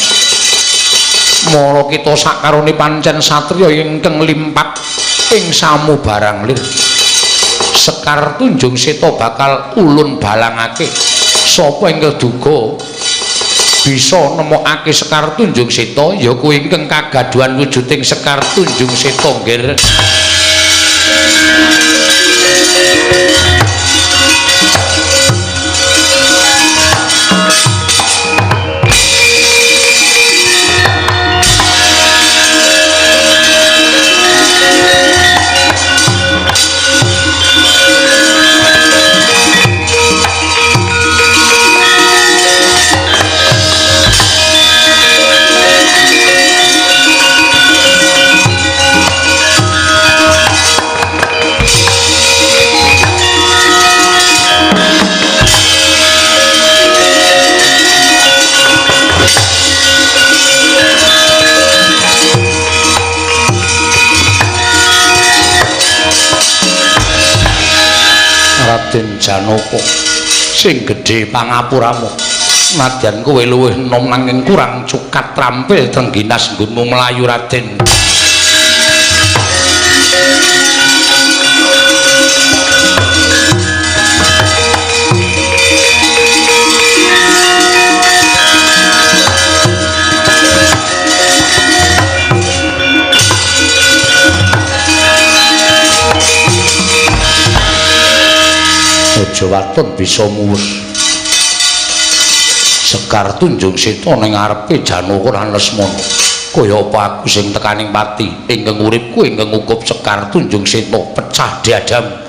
Mara kita sakarone pancen satriya ingkang limpat ing samubarang lir. Sekar Tunjung Seta bakal ulun balangake. Sapa ingkang duga bisa nemokake Sekar Tunjung Seta ya kuwi ingkang kagaduhan wujuding Sekar Tunjung Seta nggih. Raden Janaka sing gedhe pangapuramu, nadyan kowe luwih enom nanging kurang cukat trampil trengginas nggonmu mlayu Raden. Aja waton bisa muwus. Sekar Tunjung Seta ning ngarepe Janaka lan Lesmana. Kaya apa aku sing tekaning pati ingkang uripku ingkang ngukup Sekar Tunjung Seta pecah diadam.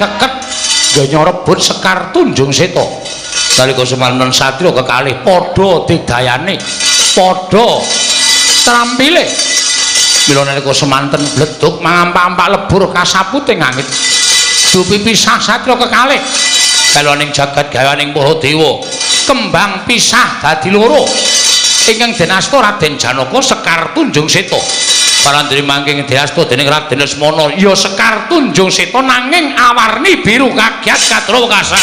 Keket ganya rebut Sekar Tunjung Seta. Nalika semanten satriya kekalih padha didayane, padha trampile. Mila nalika semanten bledug mangampak-ampak lebur kasaputing angin. Dupi pisah satriya kekalih. Galoning jagat gawaning para dewa, kembang pisah dadi loro. Ingkang den asta Raden Janaka Sekar Tunjung Seta. Parandene mangking diasta dening Raden Lesmana ya Sekar Tunjung Seta nanging awarni biru kagiat kadra wekasan.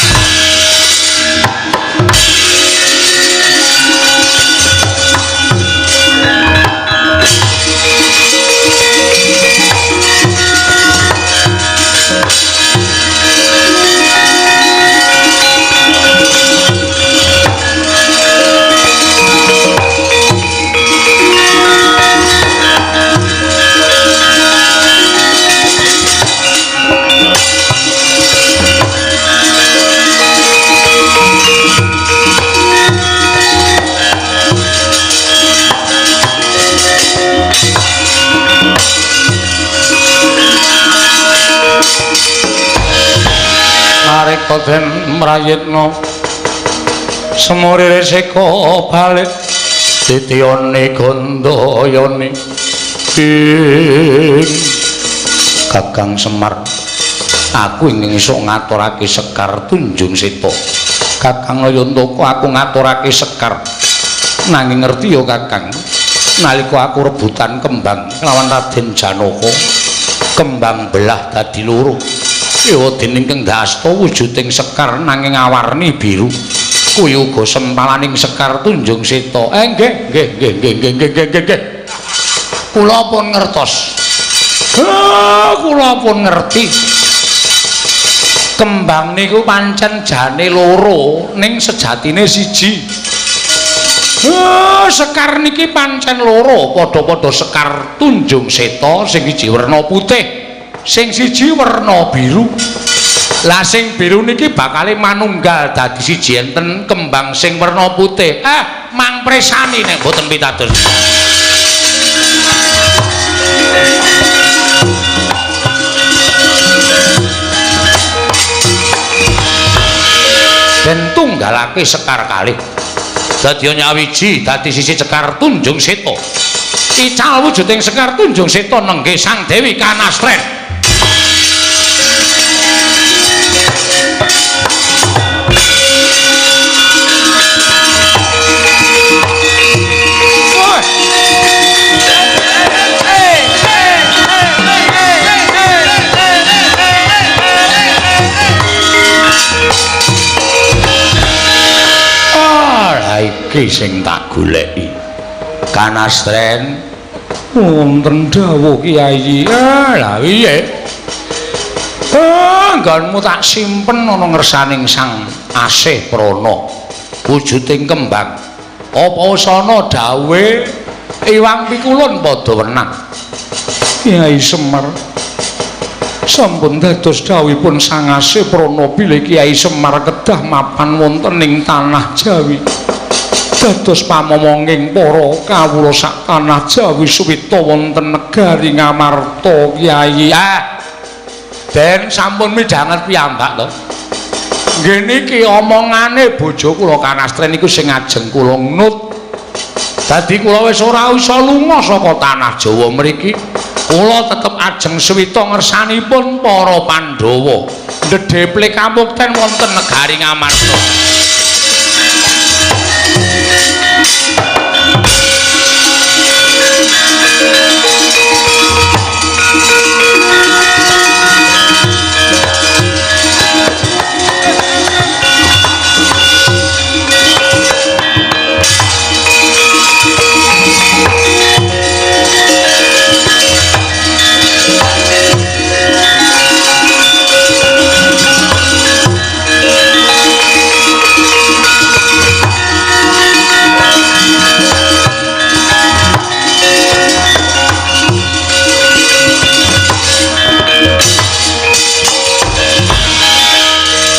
Nareka den mrayitna semurire seka balik titiyane gandayane ing Kakang Semar, aku ingin iso ngaturake Sekar Tunjung Seta. Kakang Nayantaka, aku ngaturake Sekar. Nanging ngerti ya Kakang, nalika aku rebutan kembang lawan Raden Janaka, kembang belah dadi loro. Ewa dening kang dasta wujuding Sekar nanging awarni biru. Kuwi uga sempalaning Sekar Tunjung Seta. Nggih, nggih, nggih, nggih, nggih, nggih, nggih, nggih. Kula pun ngertos. Kula pun ngerti. Kembang niku pancen jane loro ning sejatine siji. Sekar niki pancen loro, padha-padha sekar Tunjung Seta, sing siji werna putih, sing siji werna biru. Lah sing biru niki bakale manunggal dadi siji enten kembang sing werna putih. Mang presani nek mboten pitados. Den tunggalake sekar kalih. Dadi nyawiji dadi sisi Sekar Tunjung Seta. Ical wujuding Sekar Tunjung Seta nenggih Sang Dewi Kanastren. Iki sing tak goleki. Kanastren wonten dawuh Kyai. Lah piye? Nggonmu tak simpen ana ngersaning Sang Asih Prana. Wujuding kembang. Apa usana dawuhe Iwang Pikulun padha wenang. Kyai Semar sampun dados dawuhipun Sang Asih Prana bilih Kyai Semar kedah mapan wonten ing tanah Jawi. Dados pamomonging para kawula sak tanah Jawi suwita wonten negari Ngamarta Kyai. Den sampun midhanget piyambak to. Nggih niki omongane bojo kula Kanastren niku sing ajeng kula nut. Dadi kula wis ora iso lunga saka tanah Jawa mriki. Kula tetep ajeng suwita ngersanipun para Pandhawa. Ndhedheple kamukten wonten negari Ngamarta.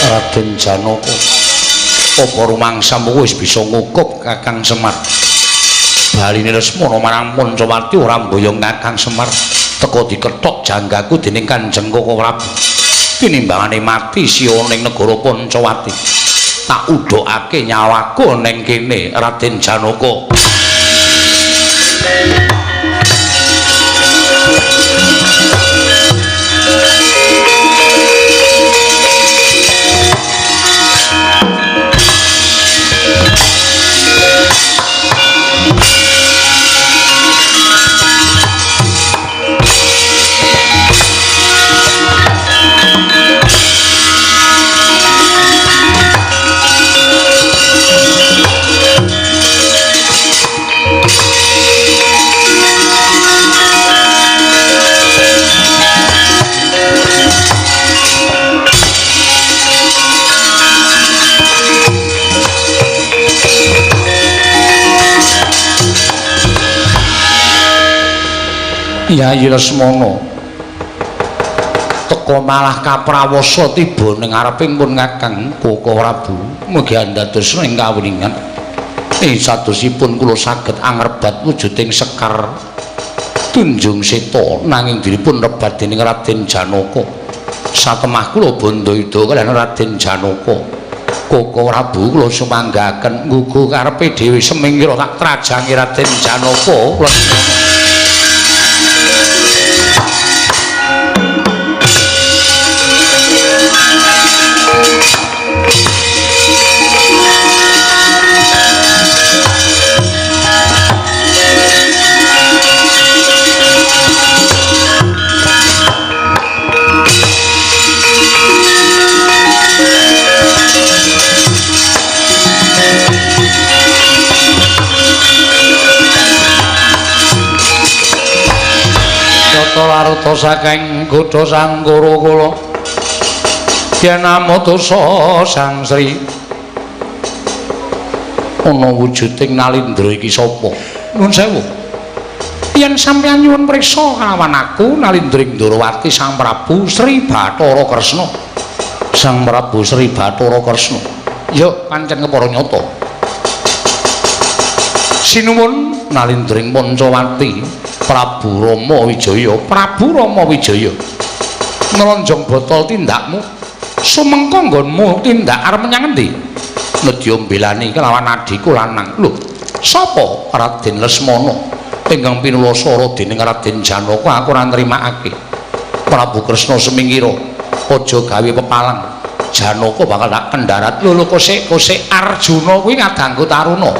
Raden Janaka, apa rumangsamu wis bisa ngukup Kakang Semar? Baline Lesmana marang Pancawati ora mboyong Kakang Semar, teka dikethok janggaku dening Kanjeng Koko Prabu. Tinimbangane mati siya ning negara Pancawati. Tak udhokake nyawaku ning kene Raden Janaka. Yayi Lesmana teka malah kaprawasa tiba ning ngareping pun Kakang Koko Prabu. Mugi andados ing kawuningan ing sadosipun kula saged angrebat wujuding Sekar Tunjung Seta nanging dipun rebat dening Raden Janaka. Satemah kula bandayuda kaliyan Raden Janaka. Koko Prabu kula sumanggaken nggugu karepe dhewe semingkira tak trajangi Raden Janaka. Laruta saking godha Sangkara kula yen amutusa Sang Sri Ana wujuding Nalindra iki sapa? Nuwun sewu. Yen sampeyan nyuwun priksa kalawan aku Nalindra Ndorowati Sang Prabu Sri Bathara Kresna. Sang Prabu Sri Bathara Kresna. Ya pancen kepara nyata. Sinuwun Nalindring Pancawati Prabu Rama Wijaya. Prabu Rama Wijaya. Nlonjong botol tindakmu. Sumengko nggonmu tindak arep menyang endi? Nedya mbelani kelawan adhiku lanang. Lho, sapa? Raden Lesmana. Ingkang pinulasara dening Raden Janaka aku ora nrimakake. Prabu Kresna semingkira, aja gawe pepalang. Janaka bakal tak kendharat. Lho lho kosek-kosek Arjuna kuwi ngadangku taruna.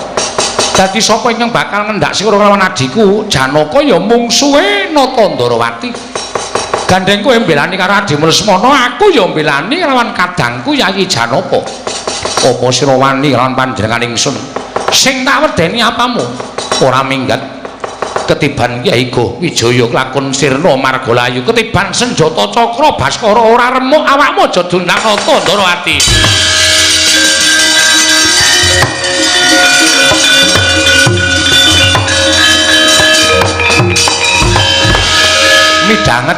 Dadi sapa ingkang bakal ngendak sira kelawan adhiku? Janaka ya mungsuhe Nata Ndarawati. Gandeng kowe mbelani karo adhimu Lesmana, aku ya mbelani kelawan kadangku Yayi Janaka. Apa sira wani kelawan panjenengan ingsun? Sing tak wedeni apamu? Ora minggat. Ketiban Kyai Goh Wijaya lakon sirna margalayu, ketiban senjata cakra Baskara ora remuk awakmu aja dundak Nata Ndarawati. Midhanget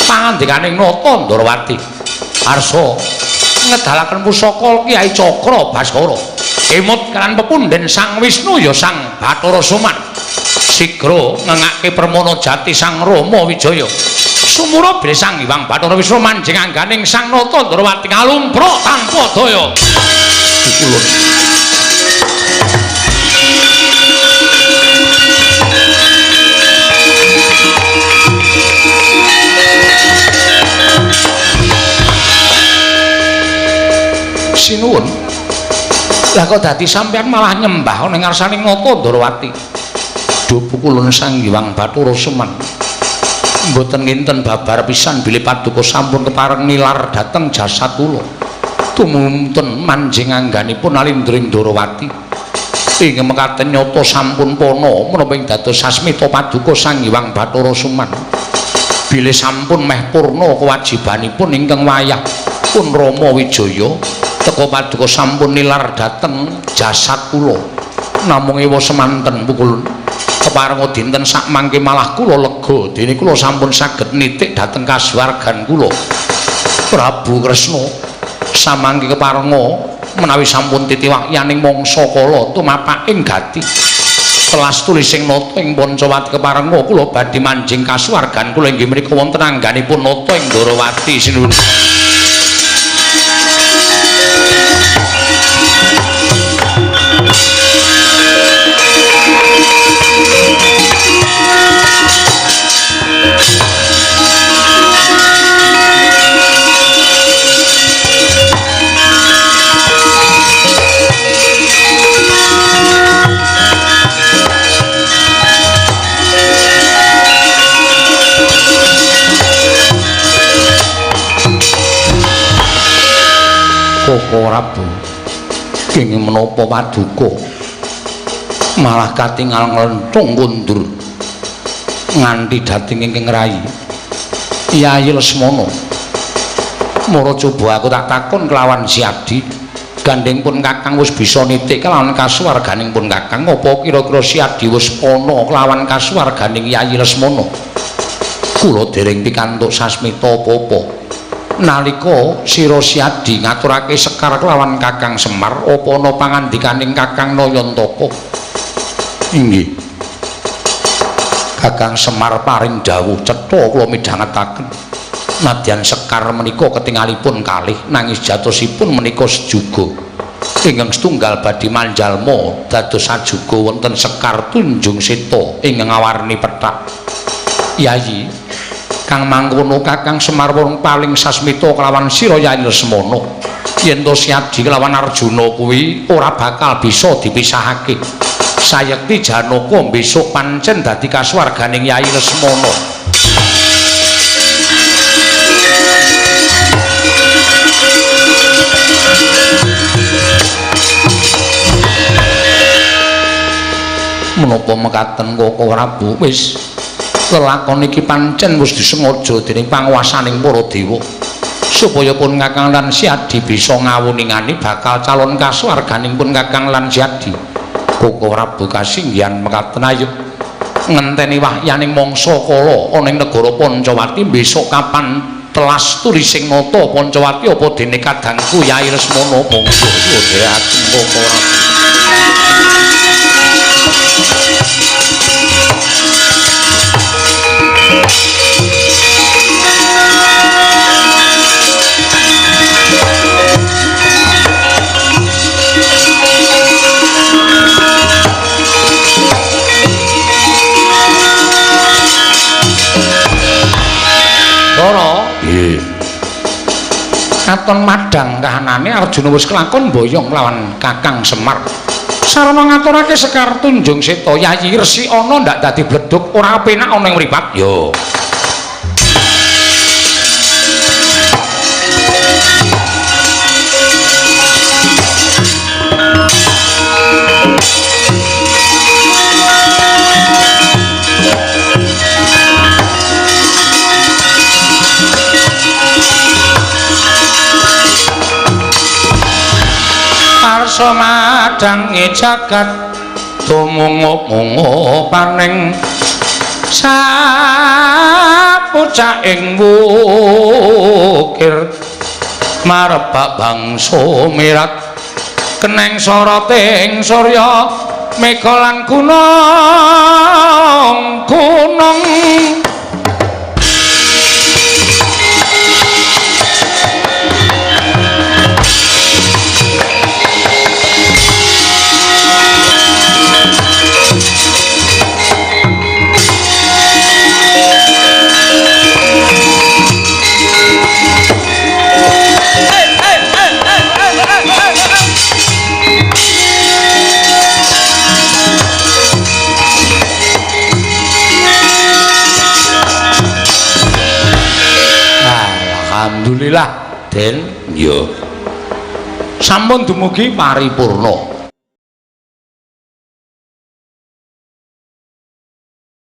pangandikaning Nata Ndarawati arsa ngedalaken pusaka Kyai Cakra Baskara. Emut kalan pepundhen Sang Wisnu ya Sang Bathara Suman. Sigra ngengake permana jati Sang Rama Wijaya. Sumura bilih Sang Hyang Bathara Wisnu manjing angganing Sang Nata Ndarawati ngalumpruk tanpa daya. Dikulun. Sinuwun. Lah kok dadi sampeyan malah nyembah ning ngarsane Nata Ndarawati? Pukulun Sang Hyang Bathara Suman. Mboten nginten babar pisan bilih paduka sampun kepareng nilar dhateng jasad kula. Tumunten manjing angganipun Nalindra Ndarawati. Ing mekaten nyata sampun pana menapa ing dados sasmita paduka Sang Hyang Bathara Suman. Bilih sampun meh purna kewajibanipun ingkang wayah pun Rama Wijaya teka paduka sampun nilar dhateng jasad kula. Namung ewa semanten pukulun. Keparenga dinten sakmangke malah kula lega dene kula sampun saged nitik dhateng kasuwargan kula. Prabu Kresna samangke keparenga menawi sampun titiwakyaning mangsa kala tumapaking gati. Telas tulising nata ing Pancawati keparenga kula badhe manjing kasuwargan kula inggih mriku wonten angganipun Nata ing Ndarawati. Sinuwun. Koko Prabu kenging menapa paduka malah katingal nglenthung kundur nganti dhateng ingkang rai Yayi Lesmana. Mara coba aku tak takon kelawan si Adi, gandeng pun kakang wis bisa nitik kelawan kasuwarganing pun kakang, apa kira-kira si Adi wis ana kelawan kasuwarganing Yayi Lesmana? Kula dereng pikantuk sasmita apa-apa. Nalika sira Siadi ngaturake sekar kelawan Kakang Semar, apa ana pangandikaning Kakang Nayantaka? Inggih. Kakang Semar paring dawuh cetha kula midhangetaken. Nadyan sekar menika ketingalipun kalih nanging jatosipun menika sejuga. Ingkang setunggal badhe manjalma dados sajuga wonten Sekar Tunjung Seta ingkang awarni pethak. Yayi, kang mangkono Kakang Semar wong paling sasmita kelawan sira Yayi Lesmana. Yen to Siadi kelawan Arjuna kuwi ora bakal bisa dipisahake. Sayekti Janaka besok pancen dadi kasuwarganing Yayi Lesmana. Menapa mekaten Koko Prabu? Wis lelakon iki pancen wis disengaja dening panguwasaning para dewa. Supaya pun Kakang lan Siadi bisa ngawuningani bakal calon kasuwarganing pun Kakang lan Siadi. Koko Prabu kasinggihan mekaten ayo ngenteni wahyaning mangsa kala ana ing negara Pancawati besok kapan telas tulising nata Pancawati apa dene kadangku Yai Lesmana monggo dherekaken Koko Prabu. Nggih. Katon madhang kahanane Arjuna wis kelakon boyong lawan Kakang Semar. Sarana ngaturake Sekar Tunjung Seta Yayi Resi ana ndak dadi bledhug ora penak ana ing mripat. Yo. Arsa madhange jagat tumungup-mungup paning sapucaking wukir marebak bangsa mirat keneng soroting surya mega lan gunung gunung. Alhamdulillah, Den. Iya. Sampun dumugi paripurna.